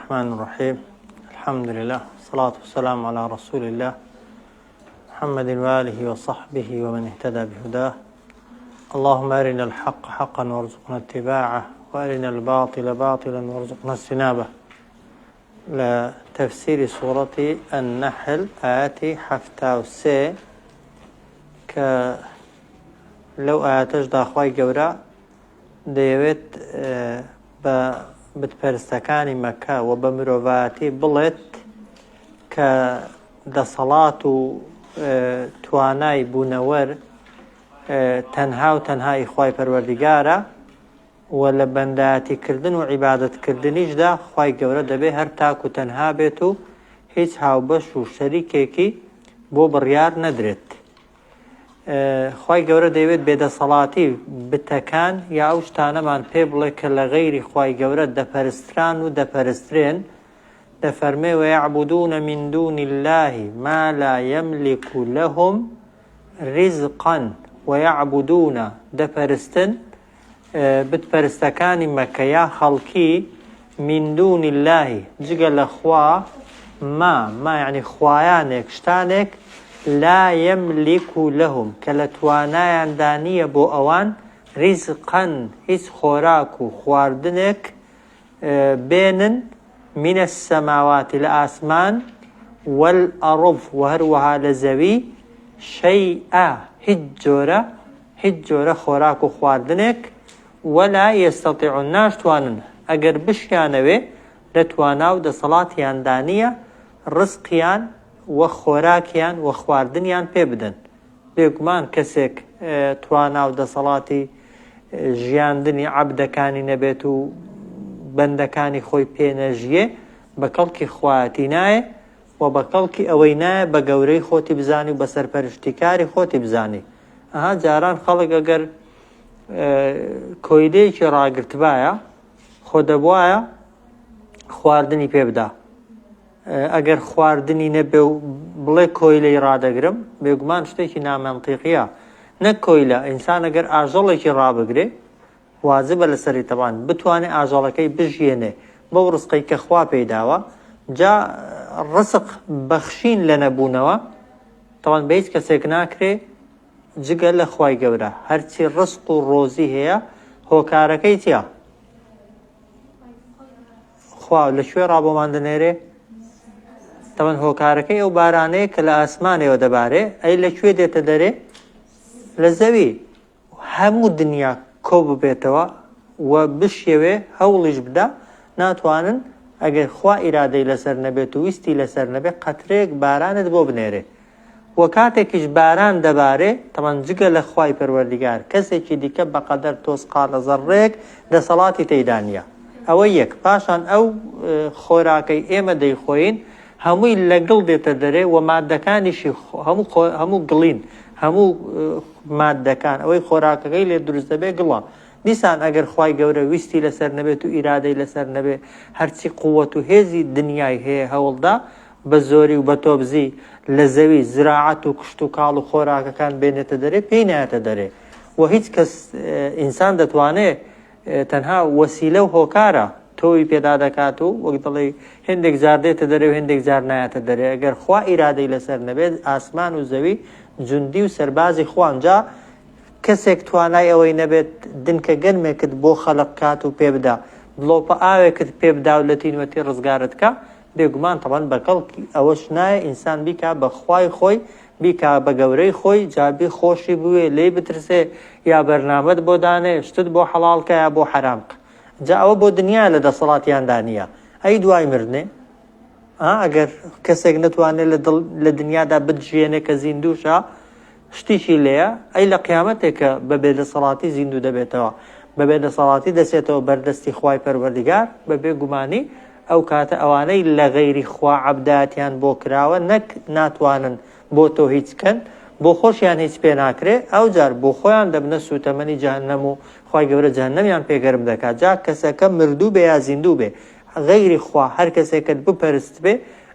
الرحمن الرحیم الحمد لله الصلاة والسلام على رسول الله محمد وآله وصحبه ومن اهتدى بهداه اللهم أرنا الحق حقا وارزقنا اتباعه وأرنا الباطل باطلا وارزقنا اجتنابه لە تەفسیری سوڕەتی النحل ئایەتی 73 کە لەو ئایەتەشدا خوای گەورە دەیەوێت بە بتپەرستەکانی مەکە و بە مرۆڤایەتی بڵێت کە دەسەڵات و توانای بوونەوەر تەنها و تەنها ئی خوای پەروەردیگارە و لە بەندایەتی کردن و عیبادەت کردنیشدا خوای گەورە دەبێ هەر تاک و تەنها بێت و هیچ هاوبەش و شەریکێکی بۆ بڕیار نەدرێت. خوای گەورە دەیەوێت بێدەسەڵاتی بتەکان یا ئەو شتانەمان پێ بڵێ کە لە غەیری خوای گەورە دەپەرستران و دەپەرسترێن، دەفەرمێ ویعبدون من دون الله ما لا یملک لهم رزقا ویعبدون دەپەرستن بت پەرستەکانی مەککە یا خەڵکی من دون اللە جگە لە خوا ما ما یعنی خوایانێک شتانێک لا یملک لهم کە لە توانایاندا نییە بۆ ئەوان رزقا هیچ خۆراک و خواردنێک بێنن من السماوات لە ئاسمان والارض وە هەروەها لە زەوی شیئا هیچ جۆرە هیچ جۆرە خۆراک و خواردنێک ولا یستطیعون ناشتوانن ئەگەر بشیانەوێ لە توانا و دەسەڵاتیاندا نییە ڕزقیان و خۆراکیان و خواردنیان پێ بدەن بێگومان کەسێک توانا و دەسەڵاتی ژیاندنی عەبدەکانی نەبێت و بەندەکانی خۆی پێ نەژیێ بە کەڵکی خوایەتی نایێ و بە کەڵکی ئەوەی نایە بە گەورەی خۆتی بزانی و بە سەرپەرشتیکاری خۆتی بزانی. ئەها جاران خەڵک ئەگەر کۆیلەیەکی ڕاگرتبایە خۆ دەبوایە خواردنی پێ بدا. ئەگەر خواردنی نەبێ و بڵێ کۆیلەی ڕادەگرم بێگومان شتێکی نامەنتیقیە نەک کۆیلە ئینسان ئەگەر ئاژەڵێکی ڕابگرێ واجبە لەسەری تەبعەن بتوانێ ئاژەڵەکەی بژیێنێ بەو ڕزقەی کە خوا پێی داوە جا ڕزق بەخشین لە نەبوونەوە تەوان بە هیچ کەسێک ناکرێ جگە لە خوای گەورە هەرچی ڕزق و ڕۆزی هەیە هۆکارەکەی چیە؟ خوا لە کوێ ڕا بۆمان دەنێرێ؟ تەوان هۆکارەکەی ئەو بارانەیە کە لە ئاسمانەوە دەبارێ ئەی لە کوێ دێتە دەرێ؟ لە زەوی هەموو دنیا کۆ ببێتەوە و بشیەوێ هەوڵیش بدا ناتوانن ئەگەر خوا ئیرادەی لەسەر نەبێت و ویستی لەسەر نەبێ قەترەیەک بارانت بۆ بنێرێ وە کاتێکیش باران دەبارێ تەبعەن جگە لە خوای پەروەردیگار کەسێکی دیکە بەقەدەر تۆزقالە زەڕڕەیەک دەسەڵاتی تێیدا نییە ئەوە یەک پاشان ئەو خۆراکەی ئێمە دەیخۆین هەمووی لە گڵ دێتە دەرێ و مادەکانیشی هەموو هەموو گڵین هەموو مادەکان ئەوەی خۆراکەکەی لێ دروست دەبێ گڵە دیسان ئەگەر خوای گەورە ویستی لەسەر نەبێت و ئیرادەی لەسەر نەبێ هەرچی قووەت و هێزی دنیای هەیە هەوڵدا بە زۆری و بە تۆبزی لە زەوی زراعەت و کشتوکاڵ و خۆراکەکان بێنێتە دەرێ پێی نایەتە دەرێ و هیچ کەس ئینسان دەتوانێ تەنها وەسیلە و هۆکارە تۆوی پێدا دەکات و وەک دەڵێی هێندێک جار دێتە دەرێ و هێندێک جار نایەتە دەرێ ئەگەر خوا ئیرادەی لەسەر نەبێت ئاسمان و زەوی جوندی و سەربازی خوان جا کەسێک توانای ئەوەی نەبێت دنکە گەرمێکت بۆ خەلق کات و پێ بدا دڵۆپە ئاوێکت پێ بدا و لە تینوەتی ڕزگارت کا بێگومان تەبعەن بە کەڵکی ئەوەش نایە ئینسان بیکا بە خوای خۆی بیکا بە گەورەی خۆی جا بی خۆشی بوێ لێی بترسێ یا بەرنامەت بۆ دانێ شتت بۆ حەڵاڵ کە یا بۆ حەرام کە جا ئەوە بۆ دنیا لە دەسەڵاتیاندا نییە ئەی دوای مردنێ ئا ئەگەر کەسێک نەتوانێت لە دڵ لە دنیادا بتژیێنێ کە زیندووشە شتیشی لێیە ئەی لە قیامەتێک کە بە بێدەسەڵاتی زیندوو دەبێتەوە بە بێدەسەڵاتی دەچێتەوە بەردەستی خوای پەروەردگار بە بێ گومانی ئەو کاتە ئەوانەی لە غەیری خوا عەبدایەتیان بۆ کراوە نەک ناتوانن بۆ تۆ هیچ کەن بۆ خۆشیان هیچ پێ ناکرێ ئەوجار بۆ خۆیان دەبنە سوتەمەنی جەهەنەم و خوای گەورە جەهەنەمیان پێ گەرم دەکات جا کەسەکە مردوو بێ یا زیندوو بێ غەیری خوا هەر کەسێکت بپەرستبێ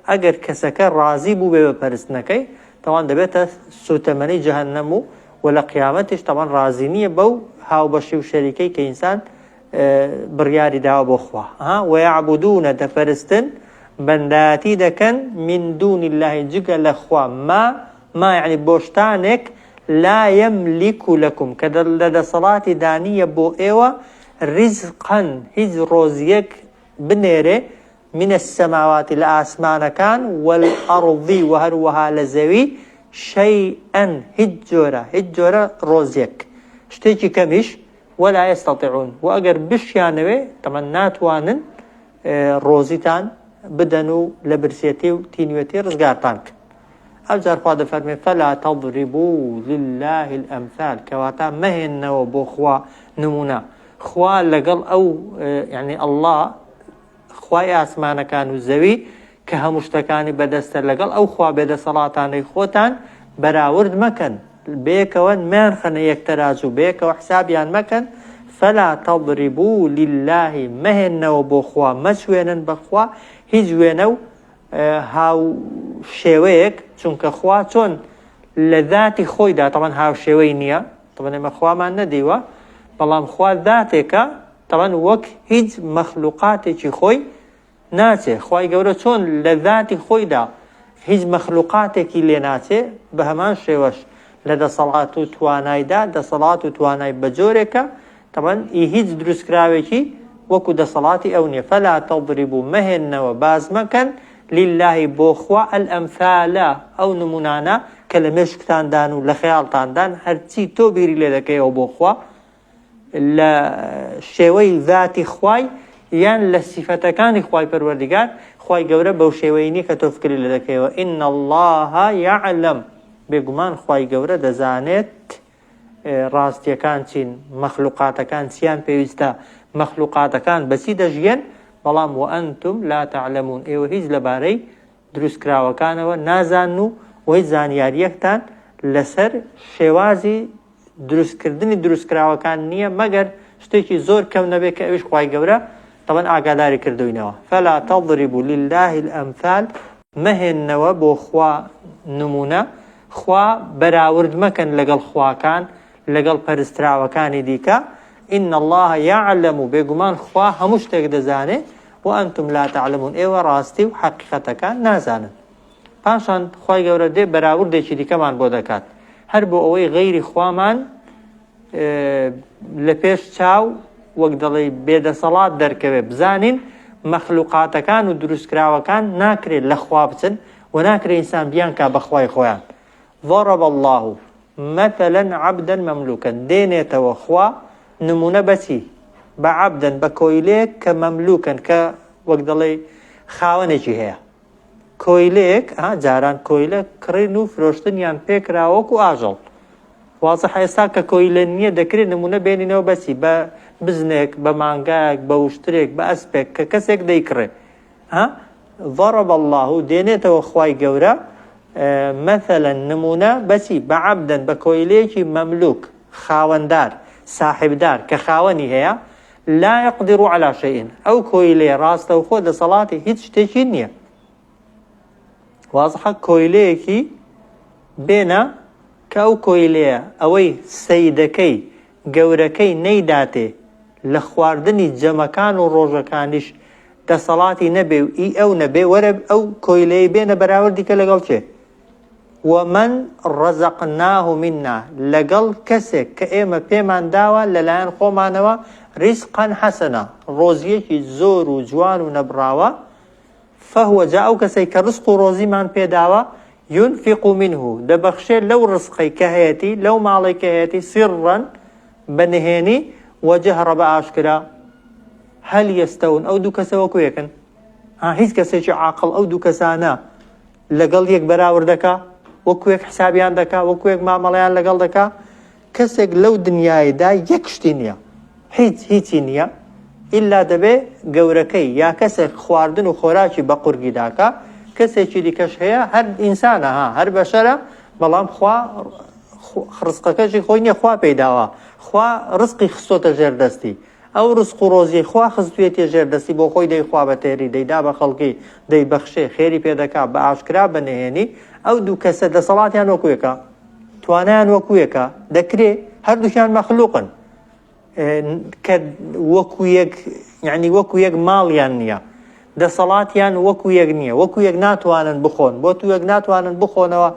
ئەگەر کەسەکە ڕازی بووبێ بە پەرستنەکەی تاوان دەبێتە سوتەمەنی جەهەنەم و وە لە قیامەتیش تاوان ڕازی نییە بەو هاوبەشی و شەریکەی کە ئینسان. بڕیاری داوە بۆ خوا ها ويعبدون دەپەرستن بەندایەتی دەکەن من دون الله جگە لە خوا ما ما یعنی بۆ شتانێک لا يملك لكم کە لە دەسەڵاتی دانیە بۆ ئێوە رزقا هیچ ڕۆزیەک بنێرێ من السماوات لە ئاسمانەکان والارض وە هەروەها لە زەوی شیئا هیچ جۆرە هیچ جۆرە ڕۆزیەک شتێکی کەمیش ولا یستطیعون وە ئەگەر بشیانەوێ تەمەن ناتوانن ڕۆزیتان بدەن و لە برسێتی و تینوێتی ڕزگارتان بکەن ئەوجار خوا دەفەرمێ فلا تضربوا لله الامثال کەواتە مەهێننەوە بۆ خوا نمونە خوا لەگەڵ ئەو یعنی الله خوای ئاسمانەکان و زەوی کە هەموو شتەکانی بەدەستە لەگەڵ ئەو خوا بێدەسەڵاتانەی خۆتان بەراورد مەکەن بەیەکەوە مەیانخەنە یەک تەرازوو بەیەکەوە حسابیان مەکەن فلا تضربوا لله مەهێننەوە بۆ خوا مەچوێنن بە خوا هیچ وێنە و هاوشێوەیەک چونکە خوا چۆن لە ذاتی خۆیدا تەبعەن هاوشێوەی نییە تەبعەن ئێمە خوامان نەدیوە بەڵام خوا ذاتێکە تەبعەن وەک هیچ مەخلوقاتێکی خۆی ناچێ خوای گەورە چۆن لە ذاتی خۆیدا هیچ مەخلوقاتێکی لێ ناچێ بە هەمان شێوەش لە دەسەڵات و توانایدا دەسەڵات و توانای بە جۆرێکە تەبعەن ئی هیچ دروستکراوێکی وەکو دەسەڵاتی ئەو نیە فلا تضربوا مەهێننەوە باز مەکەن لله بۆ خوا الامثال ئەو نمونانە کە لە مێشکتاندان و لە خەیاڵتاندان هەرچی تۆ بیری لێ دەکەیەوە بۆ خوا لە شێوەی ذاتی خوای یان لە سیفەتەکانی خوای پەروەردگار خوای گەورە بەو شێوەی نییە کە تۆ فکری لێ دەکەیەوە ان اللە یعلم بێگومان خوای گەورە دەزانێت ڕاستیەکان چین مەخلوقاتەکان چیان پێویستە مەخلوقاتەکان بەچی دەژیێن بەڵام وانتم لا تعلمون ئێوە هیچ لەبارەی دروستکراوەکانەوە نازانن و هیچ زانیاریەکتان لەسەر شێوازی دروستکردنی دروستکراوەکان نییە مەگەر شتێکی زۆر کەم نەبێت کە ئەویش خوای گەورە تەبەن ئاگاداری کردوینەوە فلا تضربوا لله الامثال مەهێننەوە بۆ خوا نمونە خوا بەراورد مەکەن لەگەڵ خواکان لەگەڵ پەرستراوەکانی دیکە ان الله يعلم بێگومان خوا هەموو شتێک دەزانێ وانتم لا تعلمون ئێوە ڕاستی و حەقیقەتەکان نازانن پاشان خوای گەورە دێ بەراوردێکی دیکەمان بۆ دەکات هەر بۆ ئەوەی غەیری خوامان لە پێش چاو وەک دەڵێ بێدەسەڵات دەرکەوێ بزانین مەخلوقاتەکان و دروستکراوەکان ناکرێت لە خوا بچن و ناکرێ ئینسان بیانکا بە خوای خۆیان ضرب الله مثلا عبدا مملوكا دێنێتەوە خوا نمونە بەچی بە عبدا بە کۆیلەیەک کە مەملوکەن کە وەک دەڵێ خاوەنێکی هەیە کۆیلەیەک ها جاران کۆیلە کڕین و فرۆشتنیان پێکرا وەکو ئاژەڵ وازحە ئێستا کە کۆیلە نییە دەکرێت نمونە بێنینەوە بەچی بە بزنێک بە مانگایەک بە وشترێک بە ئەسپێک کە کەسێک دەیکڕێ ها ضرب الله دێنێتەوە خوای گەورە مثلا نمونە بەچی بە عەبدەن بە کۆیلەیەکی مەملوک خاوەندار ساحبدار کە خاوەنی هەیە لا یقدر علی شیء ئەو کۆیلەیە ڕاستەوخۆ دەسەڵاتی هیچ شتێکی نییە وازحە کۆیلەیەکی بێنە کە ئەو کۆیلەیە ئەوەی سەیدەکەی گەورەکەی نەیداتێ لە خواردنی جەمەکان و ڕۆژەکانیش دەسەڵاتی نەبێ و ئی ئەو نەبێ وەرە ئەو کۆیلەی بێنە بەراوردی کە لەگەڵ کێ ومن رزقناه منا لەگەڵ کەسێک کە ئێمە پێمان داوە لەلایەن خۆمانەوە رزقا حسنا ڕۆزییەکی زۆر و جوان و نەبڕاوە فهو جا ئەو کەسەی کە ڕزق و ڕۆزیمان پێداوە ينفق منه دەبەخشێ لەو ڕزقەی کە هەیەتی لەو ماڵەی کە هەیەتی سرا بە نهێنی وجهرا بە ئاشکرا هل يستوون ئەو دوو کەسە وەکو یەکن ها هیچ کەسێکی عاقڵ ئەو دوو کەسانە لەگەڵ یەک بەراورد دەکا، وەکو یەک حسابیان دەکا، وەکو یەک مامەڵەیان لەگەڵ دەکا، کەسێک لەو دنیایەدا یەک شتی نییە، هیچ هیچی نییە، ئیلا دەبێ گەورەکەی یا کەسێک خواردن و خۆراکی بە قورگی داکا، کەسێکی دیکەش هەیە هەر ئینسانە ها هەر بەشەرە، بەڵام خوا ڕزقەکەشی خۆی نییە خوا پێی داوە، خوا ڕزقی خستۆتە ژێر دەستی، ئەو ڕزق و ڕۆزیەی خوا خستویەتیە ژێر دەستی بۆ خۆی دەیخوا بە تێری دەیدا بە خەڵکی دەیبەخشێ خێری پێ دەکا بە ئاشکرا بە نهێنی ئەو دوو کەسە دەسەڵاتیان وەکو یەکە توانایان وەکو یەکە دەکرێ هەردووکیان مەخلوقن. کە وەکو یەک یعنی وەکو یەک ماڵیان نییە دەسەڵاتیان وەکو یەک نییە وەکو یەک ناتوانن بخۆن بۆ تو یەک ناتوانن بخۆنەوە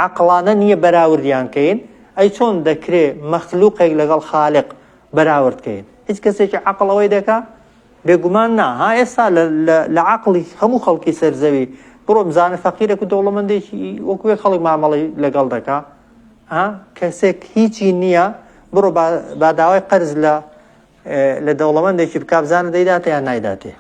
عقلانە نییە بەراوردیان کەین ئەی چۆن دەکرێ مەخلوقێک لەگەڵ خالق بەراورد کەین هیچ کەسێکی عقل ئەوەی دەکا بێگومان نا ها ئێستا لە عقلی هەموو خەڵکی سەرزەوی بڕۆ بزانە فەقیرێک و دەوڵەمەندێکی وەکو یەک خەڵک مامەڵەی لەگەڵ دەکا ها کەسێک هیچی نییە بڕۆ با داوای قەرز لە لە دەوڵەمەندێکی بکا بزانە دەیداتێ یان نایداتێ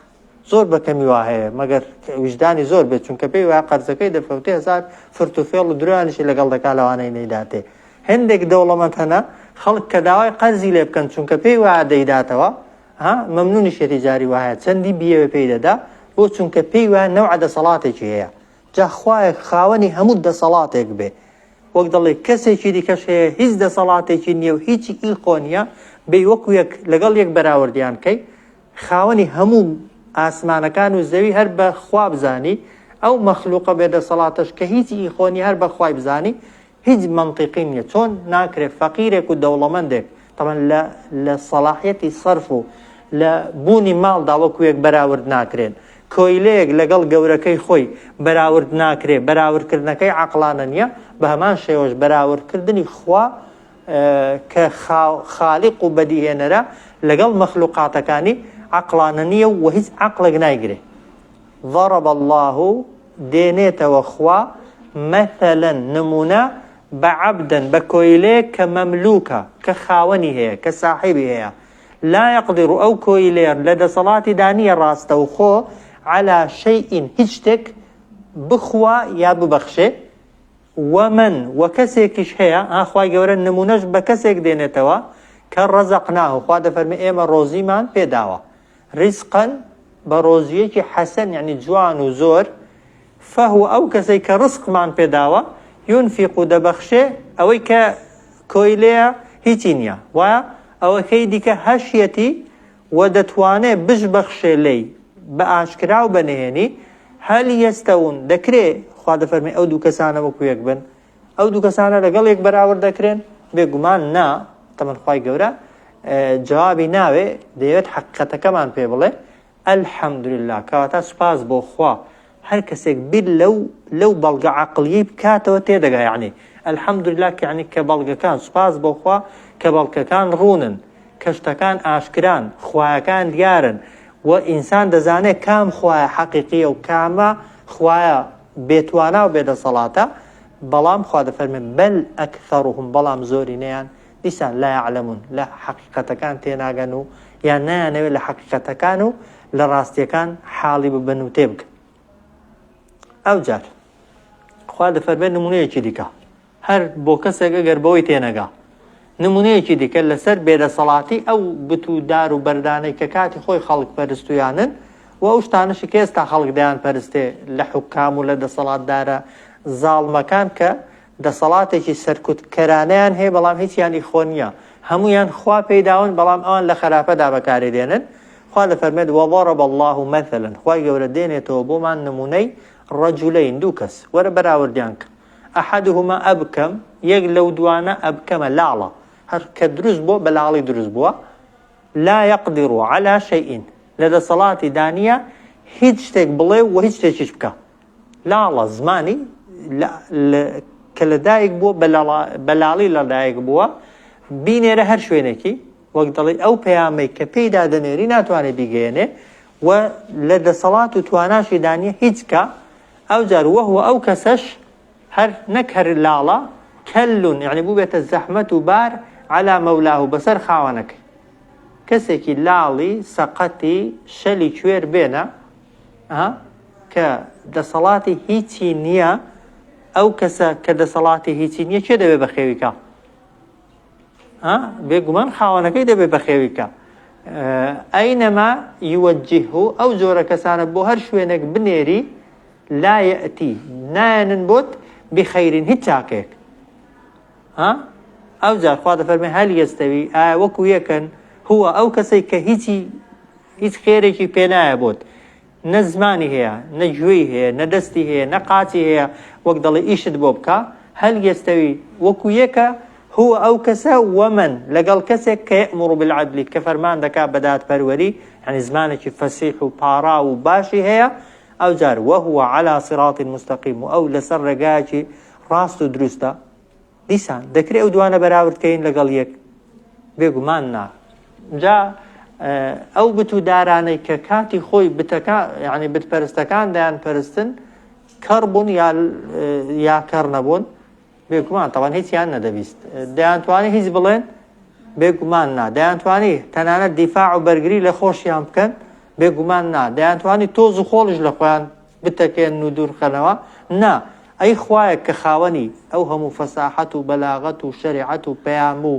زۆر بە کەمی وا هەیە مەگەر ویژدانی زۆر بێت چونکە پێی وایە قەرزەکەی دەفەوتێ هەزار فرت و فێڵ و درۆیانیشی لەگەڵ دەکا لەوانەی نەیداتێ هەندێک دەوڵەمەند هەنە خەڵک کە داوای قەرزی لێ بکەن چونکە پێی وایە دەیداتەوە ها مەمنونیشێتی جاری وایە چەندی بیەوێ پێی دەدا بۆ چونکە پێی وایە نەوعە دەسەڵاتێکی هەیە جا خوایەک خاوەنی هەموو دەسەڵاتێک بێ وەک دەڵێ کەسێکی دیکەش هەیە هیچ دەسەڵاتێکی نییە و هیچی ئی خۆ نییە بێی وەکو یەک لەگەڵ یەک بەراوردیان کەی خاوەنی هەموو ئاسمانەکان و زەوی هەر بە خوا بزانی ئەو مەخلوقە بێ دەسەڵاتەش کە هیچ ئی خۆ نییە هەر بە خوای بزانی هیچ مەنتیقی نیە چۆن ناکرێ فەقیرێک و دەوڵەمەندێک تەبعەن لە لە سەڵاحیەتی سەرف و لە بوونی ماڵدا وەکو یەک بەراورد ناکرێن کۆیلەیەک لەگەڵ گەورەکەی خۆی بەراورد ناکرێ بەراوردکردنەکەی عەقڵانە نیە بە هەمان شێوەش بەراوردکردنی خوا کە خالیق و بەدیهێنەرە لەگەڵ مەخلوقاتەکانی عەقڵانە نیە و هیچ عەقڵێک نایگرێ ضرب اللە دێنێتەوە خوا مثلا نمونە بە عبدا بە کۆیلەیەک کە مەملوکە کە خاوەنی هەیە کە ساحێبی هەیە لا یقدر ئەو کۆیلەیە لە دەسەڵاتیدا نییە ڕاستەوخۆ علی شیء هیچ شتێک بخوا یا ببەخشێ ومن وە کەسێکیش هەیە ها خوای گەورە نمونەش بە کەسێک دێنێتەوە کە رزقناه خوا دەفەرمێ ئێمە ڕۆزیمان پێداوە رزقا بە ڕۆزییەکی حەسەن یەعنی جوان و زۆر، فهو ئەو کەسەی کە ڕزقمان پێداوە، ينفق دەبەخشێ، ئەوەی کە کۆیلەیە هیچی نییە، وایە ئەوەکەی دیکە هەشیەتی و دەتوانێ بشبەخشێ لێی بە ئاشکرا و بە نهێنی، هل يستوون دەکرێ خوا دەفەرمێ ئەو دوو کەسانە وەکو یەک بن؟ ئەو دوو کەسانە لەگەڵ یەک بەراورد دەکرێن؟ بێگومان نا، تەمەن خوای گەورە جوابی ناوێ دەیەوێت حەقیقەتەکەمان پێ بڵێ الحمدللە کەواتە سوپاس بۆ خوا هەر کەسێک بیر لەو لەو بەڵگە عەقڵیەی بکاتەوە تێدەگا یعنی الحمدللە کە یعنی کە بەڵگەکان سوپاس بۆ خوا کە بەڵکەکان ڕوونن کە شتەکان ئاشکران خوایەکان دیارن و ئینسان دەزانێت کام خوایە حەقیقیە و کامە خوایە بێتوانا و بێدەسەڵاتە بەڵام خوا دەفەرمێ بل اکثرهم بەڵام زۆرینەیان دیسان لا یعلمون لە حەقیقەتەکان تێناگەن و یان نایانەوێت لە حەقیقەتەکان و لە ڕاستیەکان حاڵی ببن و تێبگەن. ئەوجار خوا دەفەرمێت نمونەیەکی دیکە هەر بۆ کەسێک ئەگەر بەوەی تێنەگا نمونەیەکی دیکە لەسەر بێدەسەڵاتی ئەو بت و دار و بەردانەی کە کاتی خۆی خەڵک پەرستویانن و ئەو شتانەشی کە ئێستا خەڵک دەیان پەرستێ لە حوکام و لە دەسەڵاتدارە زاڵمەکان کە دەسەڵاتێکی سەرکوتکەرانەیان هەیە بەڵام هیچیان ئی خۆ نییە هەموویان خوا پێی داون بەڵام ئەوان لە خەراپەدا بەکاری دێنن خوا دەفەرمێت وضرب اللە مثلا خوای گەورە دێنێتەوە بۆمان نمونەی رجلین دوو کەس وەرە بەراوردیان کە احدهما ابکم یەک لەو دوانە ابکمە لاڵە هەر کە دروست بووە بە لاڵی دروست بووە لا یقدر علی شیء لە دەسەڵاتی دانیە هیچ شتێک بڵێ و هیچ شتێکیش بکە لاڵە زمانی کە لەدایک بووە بە لاڵی لەدایک بووە بینێرە هەر شوێنێکی وەک دەڵێ ئەو پەیامەی کە پێیدا دەنێری ناتوانێت بیگەیەنێ و لە دەسەڵات و تواناشی دانیە هیچ کە ئەو جار وەهوە ئەو کەسەش هەر نەک هەر لاڵە کەلون یعنی بووبێتە زەحمەت و بار علا مەولاه بەسەر خاوەنەکەی کەسێکی لاڵی سەقەتی شەلی کوێر بێنە ئا کە دەسەڵاتی هیچی نییە ئەو کەسە کە دەسەڵاتی هیچی نییە کێ دەبێ بەخێوی کا ئا بێگومان خاوەنەکەی دەبێ بەخێوی کا ئەینەما یوەجیه ئەو جۆرە کەسانە بۆ هەر شوێنێک بنێری لا یەتی نایەنن بۆت بخەیرین هیچ چاکێک ها ئەو جار خوا دەفەرمێ هەل یەستەوی ئایا وەکو یەکەن هو ئەو کەسەی کە هیچی هیچ خێرێکی پێ نایە بۆت نە زمانی هەیە نە گوێی هەیە نە دەستی هەیە نە قاچی هەیە وەک دەڵێ ئیشت بۆ بکە هەل یەستەوی وەکو یەکە. هو ئەو کەسە ومن لەگەڵ کەسێک کە یەئموڕ بالعدل کە فەرمان دەکا بە دادپەروەری یانی زمانێکی فەسیح و پاڕاو و باشی هەیە ئەوجار وهو علی صراط مستقیم و ئەو لەسەر ڕێگایەکی ڕاست و دروستە دیسان دەکرێ ئەو دوانە بەراورد کەین لەگەڵ یەک؟ بێگومان نا. جا ئەو بت و دارانەی کە کاتی خۆی بتەکە یعنی بتپەرستەکان دەیان پەرستن کەڕ بوون یا یا کەڕ نەبوون؟ بێگومان تەوان هیچیان نەدەبیست. دەیانتوانی هیچ بڵێن؟ بێگومان نا. دەیانتوانی تەنانەت دیفاع و بەرگری لە خۆشیان بکەن؟ بێگومان نا. دەیانتوانی تۆز و خۆڵیش لە خۆیان بتەکێنن و دوورخەنەوە؟ نا، ئەی خوایەک کە خاوەنی ئەو هەموو فەساحەت و بەلاغەت و شەریعەت و پەیام و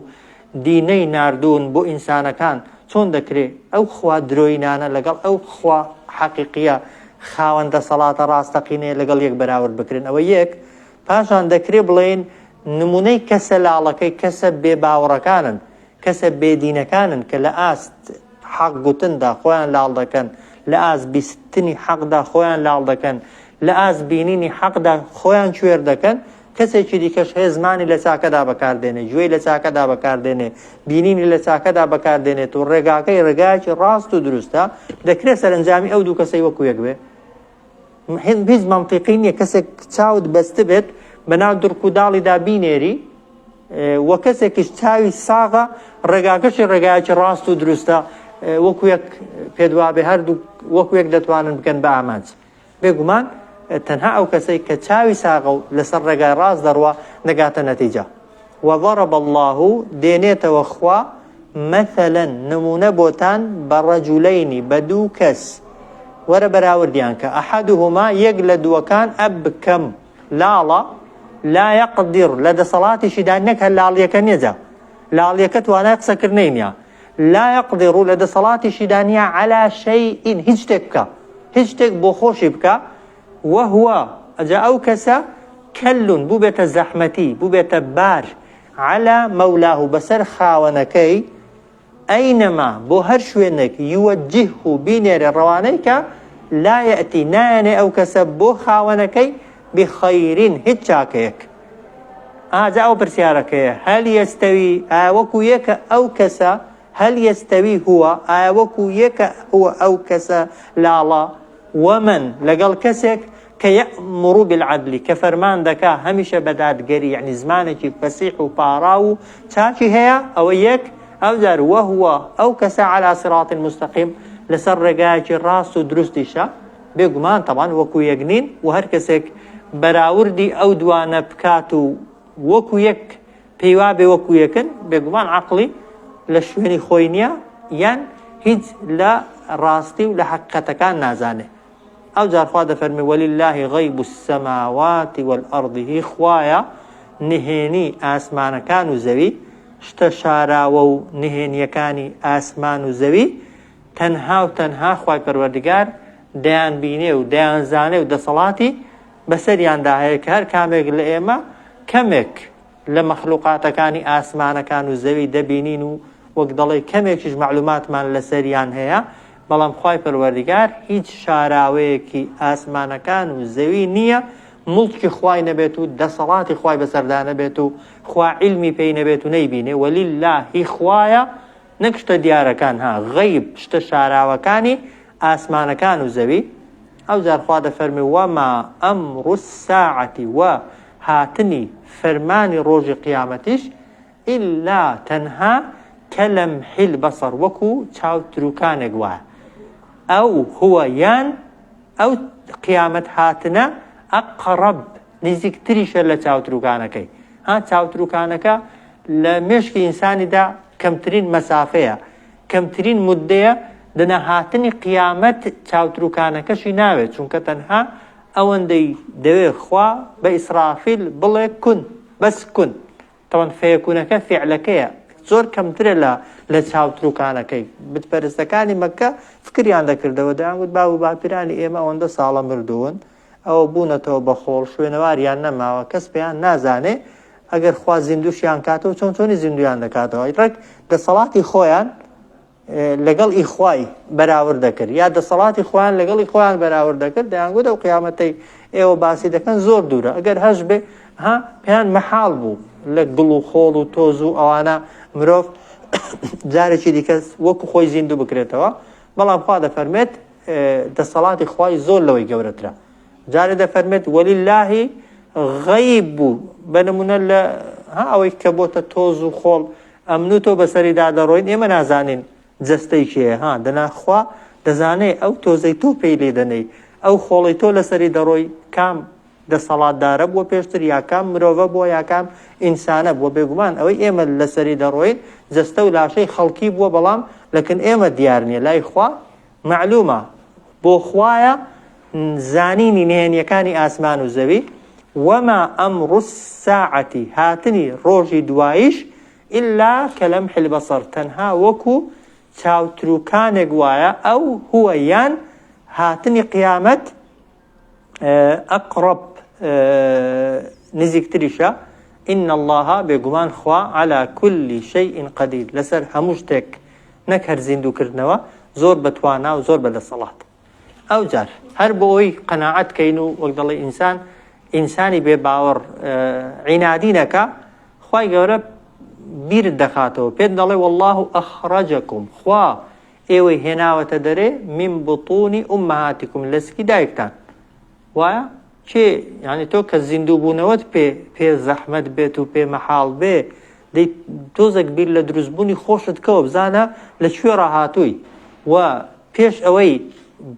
دینەی ناردوون بۆ ئینسانەکان، چۆن دەکرێ ئەو خوا درۆیینانە لەگەڵ ئەو خوا حەقیقییە خاوەن دەسەڵاتە ڕاستەقینەیە لەگەڵ یەک بەراورد بکرێن؟ ئەوە یەک. پاشان دەکرێ بڵێین نموونەی کەسە لاڵەکەی کەسە بێباوەڕەکانن، کەسە بێدینەکانن کە لە ئاست حەق گوتندا خۆیان لاڵ دەکەن، لە ئاست بیستنی حەقدا خۆیان لاڵ دەکەن، لە ئاست بینینی حەقدا خۆیان کوێر دەکەن، کەسێکی دیکەش هەیە زمانی لە چاکەدا بەکار دێنێ، گوێی لە چاکەدا بەکار دێنێ، بینینی لە چاکەدا بەکار دێنێت و ڕێگاکەی ڕێگایەکی ڕاست و دروستە، دەکرێ سەرەنجامی ئەو دوو کەسەی وەکو یەک بێ؟ هیچ مەنتیقی نییە کەسێک چاوت بەستبێت بەناو دڕک و داڵیدا بینێری و کەسێکیش چاوی ساغە ڕێگاکەشی ڕێگایەکی ڕاست و دروستە وەکو یەک پێدوابێ هەردوو وەکو یەک دەتوانن بکەن بە ئامانج بێگومان تەنها ئەو کەسەی کە چاوی ساغە و لەسەر ڕێگای ڕاست دەڕوا دەگاتە نەتیجە وضرب اللە دێنێتەوە خوا مثلا نمونە بۆتان بە رجلین بە دوو کەس وەرە بەراوردیان کە احدهما یەک لە دووەکان ابکم لاڵە لا یقدر لە دەسەڵاتیشیدا نەک هەر لاڵیەکە نیە جا لاڵیەکە توانای قسەکردنەی نیە لا یقدر لە دەسەڵاتیشیدا نیە علی شیء هیچ شتێک بکا هیچ شتێک بۆ خۆشی بکا وهو، ئەجا ئەو کەسە، کل، بووبێتە زەحمەتی، بووبێتە بار، علی مولاه، بەسەر خاوەنەکەی، ئەینەما، بۆ هەر شوێنێک، یوجهه، بینێرێ، ڕەوانەی کا، لا یەئتی، نایەنێ ئەو کەسە بۆ خاوەنەکەی، بخیر، هیچ چاکەیەک. ئا جا ئەو پرسیارەکەیە، هل یستوی، ئایا وەکو یەکە ئەو کەسە، هل یستوی هو، ئایا وەکو یەکە هو ئەو کەسە لاڵە، ومن، لەگەڵ کەسێک کە یەئموڕ بالعدل، کە فەرمان دەکا هەمیشە بە دادگەری، یەعنی زمانێکی فەسیح و پاڕاو و چاکی هەیە، ئەوە یەک، ئەوجار وهو، ئەو کەسە علی صراط مستقیم، لەسەر ڕێگایەکی ڕاست و دروستیشە، بێگومان تەبعەن وەکو یەک نین و هەر کەسێک بەراوردی ئەو دوانە بکات و وەکو یەک پێی وابێ وەکو یەکن، بێگومان عەقڵی لە شوێنی خۆی نییە یان هیچ لە ڕاستی و لە حەقیقەتەکان نازانێ. ئەوجار خوا دەفەرمێ وللە غیب السماوات والارض هی خوایە نهێنی ئاسمانەکان و زەوی، شتە شاراوە و نهێنییەکانی ئاسمان و زەوی تەنها و تەنها خوای پەروەردگار دەیانبینێ و دەیانزانێ و دەسەڵاتی بەسەریاندا هەیە کە هەر کامێک لە ئێمە کەمێک لە مەخلوقاتەکانی ئاسمانەکان و زەوی دەبینین و وەک دەڵێی کەمێکیش مەعلوماتمان لەسەریان هەیە، بەڵام خوای پەروەردگار هیچ شاراوەیەکی ئاسمانەکان و زەوی نییە موڵکی خوای نەبێت و دەسەڵاتی خوای بەسەردا نەبێت و خوا عیلمی پێی نەبێت و نەیبینێ، وللە هی خوایە نەک شتە دیارەکان ها، غەیب، شتە شاراوەکانی ئاسمانەکان و زەوی، ئەوجار خوا دەفەرمێ، وما امر الساعە، وە هاتنی فەرمانی ڕۆژی قیامەتیش، الا تەنها، کلمح البصر، وەکو چاو تروکانێک وایە، او هو یان ئەو قیامەت هاتنە، اقرب، نزیکتریشە لە چاوتروکانەکەی، ها چاوتروکانەکە لە مێشکی ئینسانیدا کەمترین مەسافەیە، کەمترین موددەیە دەنا هاتنی قیامەت چاوتروکانەکەشی ناوێت چونکە تەنها ئەوەندەی دەوێ خوا بە ئیسرافیل بڵێ کون بەس کون تەوان فەیەکونەکە فیعلەکەیە زۆر کەمترە لە لە چاوتروکانەکەی بتپەرستەکانی مەککە فکریان دەکردەوە دەیانگوت باب و باپیرانی ئێمە ئەوەندە ساڵە مردوون ئەوە بوونەتەوە بە خۆڵ شوێنەواریان نەماوە کەس پێیان نازانێ ئەگەر خوا زیندوشیان کاتەوە چۆن چۆنی زیندویان دەکاتەوە ڕێک دەسەڵاتی خۆیان لەگەڵ ئی خوای بەراورد دەکرد یا دەسەڵاتی خۆیان لەگەڵی خۆیان بەراورد دەکرد دەیانگوت ئەو قیامەتەی ئێوە باسی دەکەن زۆر دوورە ئەگەر هەش بێ ها پێیان مەحاڵ بوو لە گڵ و خۆڵ و تۆز و ئەوانە مرۆڤ جارێکی دیکە وەکو خۆی زیندوو بکرێتەوە، بەڵام خوا دەفەرمێت دەسەڵاتی خوای زۆر لەوەی گەورەترە. جارێ دەفەرمێت ولله غیب بە نمونە لە ها ئەوەی کە بۆتە تۆز و خۆڵ ئەمن و تۆ بەسەریدا دەڕۆین ئێمە نازانین جەستەی کێیە ها دەنا خوا دەزانێ ئەو تۆزەی تۆ پێی لێ دەنێی ئەو خۆڵەی تۆ لەسەری دەڕۆی کام دەسەڵاتدارە بووە پێشتر یا کام مرۆڤە بووە یا کام ئینسانە بووە بێگومان ئەوەی ئێمە لەسەری دەڕۆین جەستە و لاشەی خەڵکی بووە بەڵام لەکن ئێمە دیار نییە لای خوا مەعلومە بۆ خوایە زانینی نهێنیەکانی ئاسمان و زەوی وما ئەمر الساعة هاتنی ڕۆژی دواییش الا کلمح البصر تەنها وەکو چاوتروکانێک وایە ئەو هو یان هاتنی قیامەت اقرب نزیکتریشە ان اللە بێگومان خوا علی کل شیء قدیر لەسەر هەموو شتێک نەک هەر زیندووکردنەوە زۆر بەتوانا و زۆر بەدەسەڵات ئەوجار هەر بۆ ئەوی قەناعەت کەین و وەک دەڵێ ئینسان ئینسانی بێ باوەڕ عینادی نەکا خوای گەورە بیرت دەخاتەوە پێت دەڵێ والله ئەخرجکم خوا ئێوەی هێناوەتە دەرێ من بطون امهاتکم لە سکی دایکتان وایە کێ یعنی تۆ کە زیندوو بوونەوەت پێ پێ زەحمەت بێت و پێ مەحاڵ بێ دەی تۆزێک بیر لە دروستبوونی خۆشت کەوە بزانە لە کوێ ڕاهاتووی و پێش ئەوەی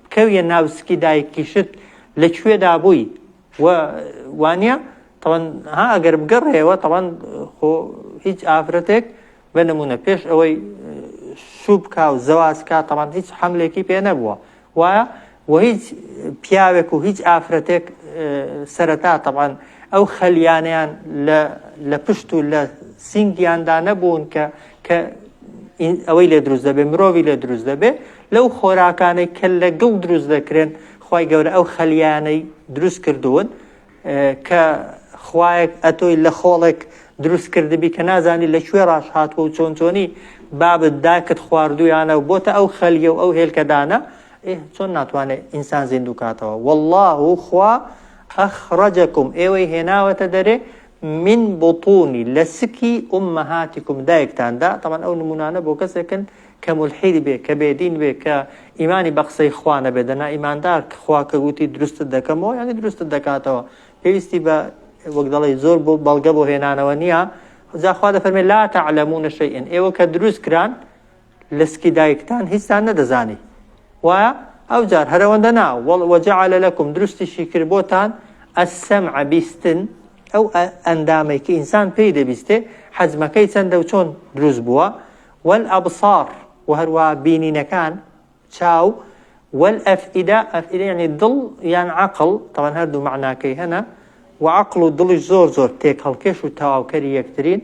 بکەویە ناو سکی دایکیشت لە کوێدا بووی و وانە تەوان ها ئەگەر بگەڕێەوە تەوان خۆ هیچ ئافرەتێک بە نمونە پێش ئەوەی شوو بکا و زەواج کا تەبان هیچ حەملێکی پێ نەبووە وایە و هیچ پیاوێک و هیچ ئافرەتێک سەرەتا تەبان ئەو خەلیانیان لە پشت و لە سینگیاندا نەبوون کە کە ئەوەی لێ دروست دەبێ مرۆڤی لێ دروست دەبێ لەو خۆراکانەی کە لە گڵ دروست دەکرێن خی گەورە ئەو خەلیانەی دروست کردوون کە خوایەک ئەتۆی لە خۆڵێک دروست کردبی کە نازانی لە کوێ ڕاش هاتووە و چۆن چۆنی بابت داکت خواردویانە و بۆتە ئەو خەلیە و ئەو هێلکەدانە ئێ چۆن ناتوانێت ئینسان زیندوو کاتەوە والله خوا ئەخرجکم ئێوەی هێناوەتە دەرێ من بطونی لە سکی ئومەهاتکم دایکتاندا تەمان ئەو نمونانە بۆ کەسێکن کە مولحید بێ کە بێدین بێ کە ئیمانی بە قسەی خوا نەبێ دەنا ئیماندار خوا کە گوتی دروستت دەکەمەوە یعنی دروستت دەکاتەوە پێویستی بە وەک دەڵێ زۆر بۆ بەڵگە بۆ هێنانەوە نییە جا خوا دەفەرمێ لا تعلمون شيئا ئێوە کە دروست کران لە سکی دایکتان هیچتان نەدەزانی وایە ئەو جار هەرەوەندە نا وجعل لكم دروستیشی کرد بۆتان السمع بیستن ئەو ئەندامەی کە ئینسان پێی دەبیستێ حەجمەکەی چەندە و چۆن دروست بووە والابصار وە هەروەها بینینەکان، چاو، والافئدە، افئدە یەعنی دڵ یان عەقڵ، تەبعەن هەردوو مەعناکەی هەنە، وە عەقڵ و دڵیش زۆر زۆر تێکهەڵکێش و تەواوکەری یەکترین،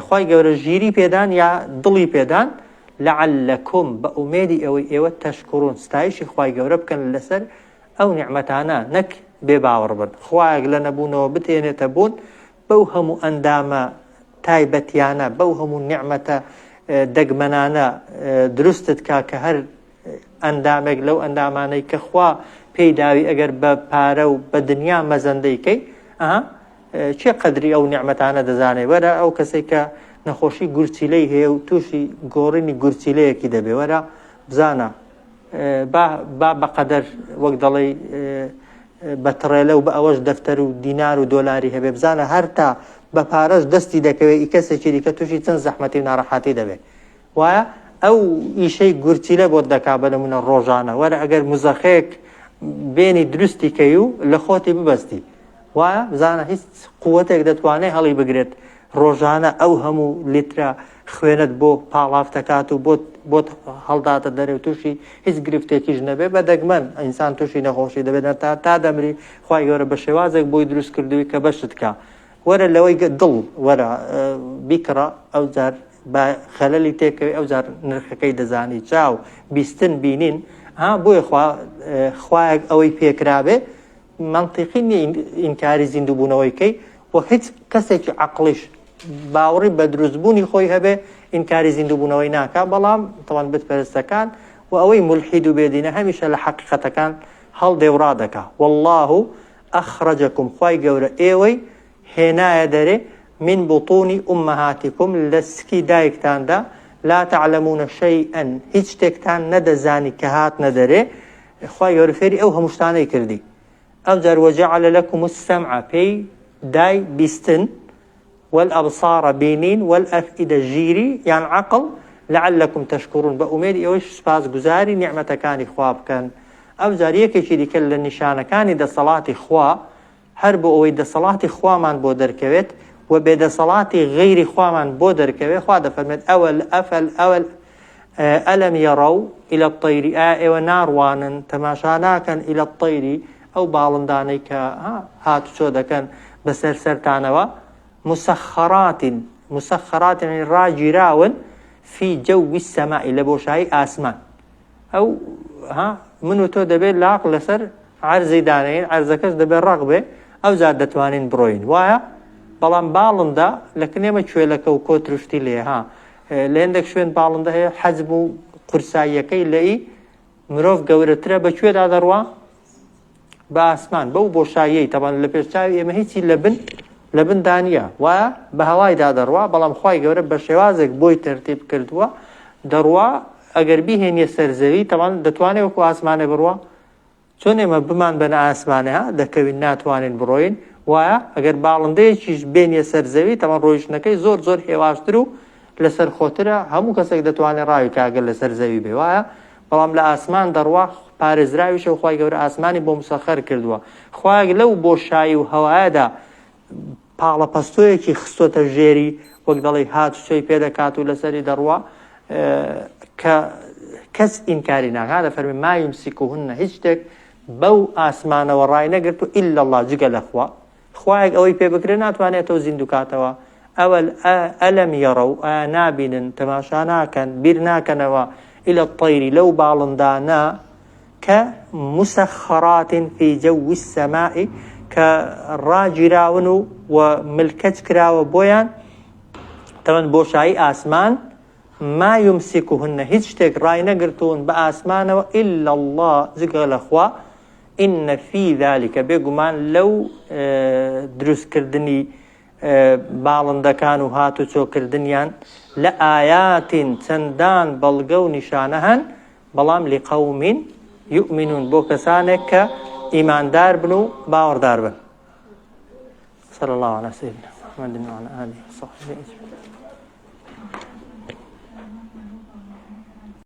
خوای گەورە ژیری پێدان یا دڵی پێدان، لعلکم بە ئومێدی ئەوەی ئێوە تشکرون ستایشی خوای گەورە بکەن لەسەر ئەو نیعمەتانە نەک بێ باوەڕ بن، خوایەک لە نەبوونەوە بتهێنێتە بوون بەو هەموو ئەندامە تایبەتیانە، بەو هەموو نیعمەتە دەگمەنانە دروستت کا کە هەر ئەندامێک لەو ئەندامانەی کە خوا پێی داوی ئەگەر بە پارە و بە دنیا مەزەندەی کەی ئەها کێ قەدری ئەو نیعمەتانە دەزانێ وەرە ئەو کەسێک کە نەخۆشی گورچیلەی هەیە و تووشی گۆڕینی گورچیلەیەکی دەبێ وەرە بزانە با با بەقەدەر وەک دەڵێی بە تڕێلە و بە ئەوەش دەفتەر و دینار و دۆلاری هەبێ بزانە هەر تا بە پارەش دەستی دەکەوێ ئی کەسێکی دیکە تووشی چەند زەحمەتی و ناڕەحاتی دەبێ وایە ئەو ئیشەی گورچیلە بۆت دەکا بە نمونە ڕۆژانە وەرە ئەگەر مزەخەیەک بێنی دروستی کەی و لە خۆتی ببەستی وایە بزانە هیچ قوتێک دەتوانێت هەڵی بگرێت ڕۆژانە ئەو هەموو لیترە خوێنت بۆ پاڵافتەکات و بۆت بۆت هەڵداتە دەرێ و تووشی هیچ گرفتێکیش نەبێ بە دەگمەن ئینسان تووشی نەخۆشی دەبێت تا تا دەمری خوای گەورە بە شێوازێک بۆی دروست کردووی کە بەشت کا وەرە لەوەی دڵ وەرە بیکڕە ئەو جار بە خەلەلی تێکەوی ئەو جار نرخەکەی دەزانی چاو بیستن بینین ها بۆیە خوا خوایەک ئەوەی پێکرابێ مەنتیقی نیە ئینکاری زیندووبوونەوەی کەی و هیچ کەسێکی عەقڵیش باوەڕی بە دروستبوونی خۆی هەبێ ئینکاری زیندووبوونەوەی ناکا بەڵام تەوان بتپەرستەکان و ئەوەی مولحید و بێدینە هەمیشە لە حەقیقەتەکان هەڵدێ و ڕادەکا واللە اخرجکم خوای گەورە ئێوەی هێنایە دەرێ، من بطون امهاتکم لە سکی دایکتاندا، لا تعلمون شیئا هیچ شتێکتان نەدەزانی کە هاتنە دەرێ، خوای گەورە فێری ئەو هەموو شتانەی کردی. ئەوجار وجعل لکم السمع پێی دای بیستن، والابصار بینین، والافئدە ژیری یان عەقڵ، لعلکم تشکرون بە ئومێدی ئەوەی سوپاسگوزاری نیعمەتەکانی خوا بکەن. ئەوجار یەکێکی دیکە لە نیشانەکانی دەسەڵاتی خوا هەر بۆ ئەوەی دەسەڵاتی خوامان بۆ دەرکەوێت و بێدەسەڵاتی غەیری خوامان بۆ دەرکەوێت خوا دەفەرمێت ئەوەل ئەفەل ئەوەل ئەلەم یەڕەو ئیلە الطەیری ئایا ئێوە ناڕوانن تەماشا ناکەن ئیلە الطەیری ئەو باڵندانەی کە هاتوچۆ دەکەن بەسەر سەرتانەوە مسخرات مسخرات یعنی ڕاگیراون فی جەوی السماء لە بۆشایی ئاسمان ئەو ها من و تۆ دەبێت لاق لەسەر عەرزی دانێین عەرزەکەش دەبێت ڕەق بێ ئەوجار دەتوانین بڕۆین وایە بەڵام باڵندە لە کنێمە کوێلەکە و کۆترشتی لێ ها لە هێندێک شوێن باڵندە هەیە حەجم و قورساییەکەی لەئی مرۆڤ گەورەترە بە کوێدا دەڕوا بە ئاسمان بەو بۆشاییەی تەبان لە پێش چاوی ئێمە هیچی لە بن لە بن دانیە وایە بە هەوایدا دەڕوا بەڵام خوای گەورە بە شێوازێک بۆی تەرتیب کردووە دەڕوا ئەگەر بیهێنیە سەر زەوی تەبان دەتوانێت وەکو ئاسمانێ بڕوا چۆن ئێمە بمان بەنە ئاسمانێ ها دەکەوین ناتوانین بڕۆین وایە ئەگەر باڵندەیەکیش بێنیە سەر زەوی تەبان ڕۆیشتنەکەی زۆر زۆر هێواشتر و لەسەر خۆترە هەموو کەسێک دەتوانێت ڕاوی کا گەر لەسەر زەوی بێ وایە بەڵام لە ئاسمان دەڕوا پارێزراویشە و خوای گەورە ئاسمانی بۆ مسەخەر کردووە خوایەک لەو بۆشایی و هەوایەدا پاڵەپەستۆیەکی خستۆتە ژێری وەک دەڵێی هاتوچۆی پێ دەکات و لەسەری دەڕوا کە کەس ئینکاری ناکات دەفەرمی ما یمسکهن هیچ شتێک بەو ئاسمانەوە ڕای نەگرت و ئیلا الله جگە لە خوا خوایەک ئەوەی پێ بکرێ ناتوانێتەوە زیندوو کاتەوە ئەوەل ئەلەم یەڕەو ئایا نابینن تەماشا ناکەن بیر ناکەنەوە إلى الطير لەو باڵندانە کە مسخرات فی جو السماء کە ڕاگیراون و و ملکەچ کراوە بۆیان تەمەن بۆشایی ئاسمان ما یمسکهن هیچ شتێک ڕای نەگرتوون بە ئاسمانەوە إلا الله جگە لە خوا ان فی ذلک بێگومان لەو دروستکردنی باڵندەکان و هاتوچۆکردنیان لآیات چەندان بەڵگە و نیشانە هەن بەڵام لقوم یؤمنون بۆ کەسانێک کە ئیماندار بن و باوەڕدار بن. صلى الله على سيدنا محمد وعلى آله وصحبه أجمعين.